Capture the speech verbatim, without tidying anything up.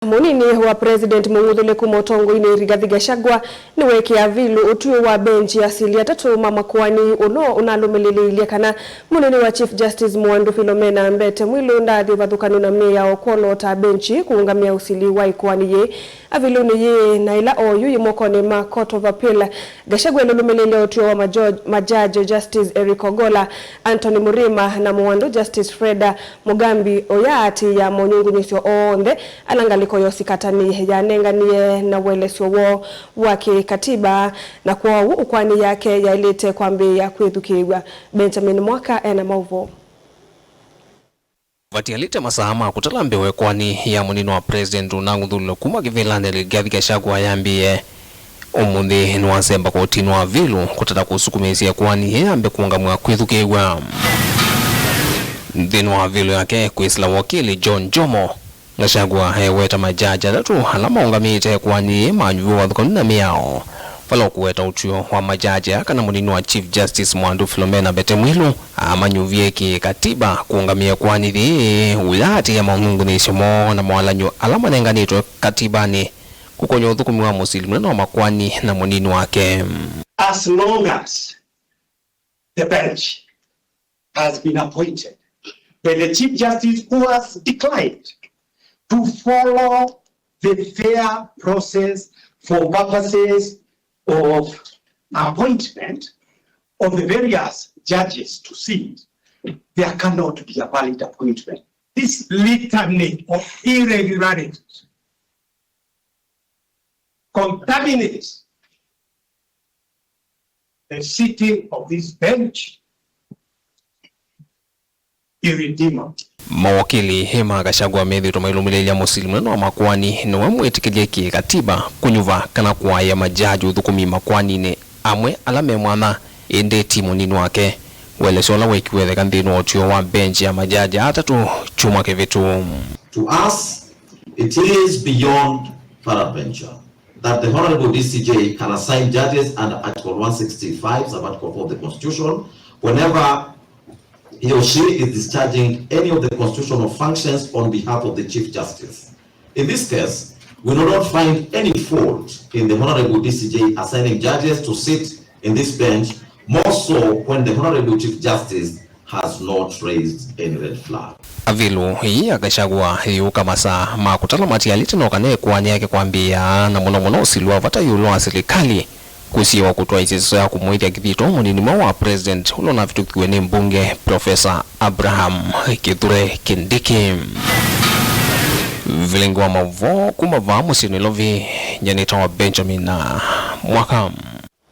Mũnini wa President mũng'uthũle kuma ũtongoinĩ Rigathi Gachagua nĩweekĩa Avilu ũtw'ĩo wa bench ya asili atatũ ma makoani ũla ũnalũmĩlĩlĩilye kana mũnini wa Chief Justice Mwandu Philomena Mbete Mwilu ndaathi ũvathũkany'o na mĩao kwoloota bench kũũngamĩa ũsili wa ĩkoani yĩĩ. Avilunĩ yĩĩ na ĩla oyu yĩ mokonĩ ma Court of Appeal, Gachagua nĩlũmĩlĩlye ũtw'ĩo wa majo-, majaji Justice Eric Ogolla, Anthony Murima na Mwandu Justice Freda Mugambi ũyaatĩĩa monyungunyĩsyo onthe ala ngalĩko ya ũsikatani yanenganie na ũelesyo woo wa kĩkatiba, na kwoou ũkoani yake yaĩlĩte kwambĩĩa kwĩthukĩĩw'a. Benjamin Mwaka ena maũvoo. Vatialĩte masaa ma kũtala mbee wa ĩkoani ya mũnini wa President ũnang'uthũlwe kuma kĩvĩlanĩ Rigathi Gachagua yambĩĩe. Ũmũnthĩ nĩwasemba kotini wa Avilu kũtata kũsukumĩĩsya ĩkoani yĩĩ yambe kũũngamw'a kwĩthukĩĩw'a. Nthĩnĩ wa Avilu yake kwĩsĩla wakili John Jomo, Gachagua eweta majaji atatũ ala maũngamĩte ĩkoani yĩĩ manyuvie ũvathũkanu na mĩao, vala ũkũweta ũtw'ĩo wa majaji aa kana mũnini wa Chief Justice Mwandu Philomena Mbete Mwilu amanyuvie kĩkatiba kũũngamĩa ĩkoani yĩĩ, ũyaatĩĩa monyungunyĩsyo moo na mawalany'o ala manenganĩtwe katibanĩ kũkony'a ũthũkũmi wa mũsili mũnene wa makoani na mũnini wake. As long as the bench has been appointed by the Chief Justice who has declined to follow the fair process for purposes of appointment of the various judges to seat, there cannot be a valid appointment. This litany of irregularities contaminates the sitting of this bench irredeemably. Mawakili ma Gachagua methĩĩtwe mailũmĩlĩĩlya mũsili mũnene wa makoani nĩwe mwĩtĩkĩlye kĩkatiba kũnyuva kana kũaĩa majaji ũthũkũmi makoaninĩ amwe ala me mwanya, ĩndĩ ti mũnini wake. Ũelesyo ũla wekiwe ĩtheka nthĩnĩ wa ũtw'ĩo wa bench ya majaji atatũ kyumwa kĩvĩtu. To us, it is beyond peradventure that the Honorable D C J can assign judges under Article one sixty-five, sub-article four of the Constitution, whenever he or she is discharging any of the constitutional functions on behalf of the Chief Justice. In this case, we do not find any fault in the Honorable D C J assigning judges to sit in this bench, more so when the Honorable Chief Justice has not raised any red flag. Avilu ĩĩ ya Gachagua yĩũka masaa ma kũtala matialĩte no kana ĩkoani yake kwambĩĩa, na mũno mũno ũsili wa vata ĩũlũ wa silikalĩ kũsiĩĩwa kũtwaĩĩsya ĩsoso ya kũmũĩthya kĩthito mũnini mweũ wa President ũla ũnavĩtũkiw'e nĩ mbunge, Professor Abraham Kithure Kindiki. Vilingi wa maũvoo kuma vaa mũsyĩ Nairobi, nyie nĩtawa Benjamin Mwaka.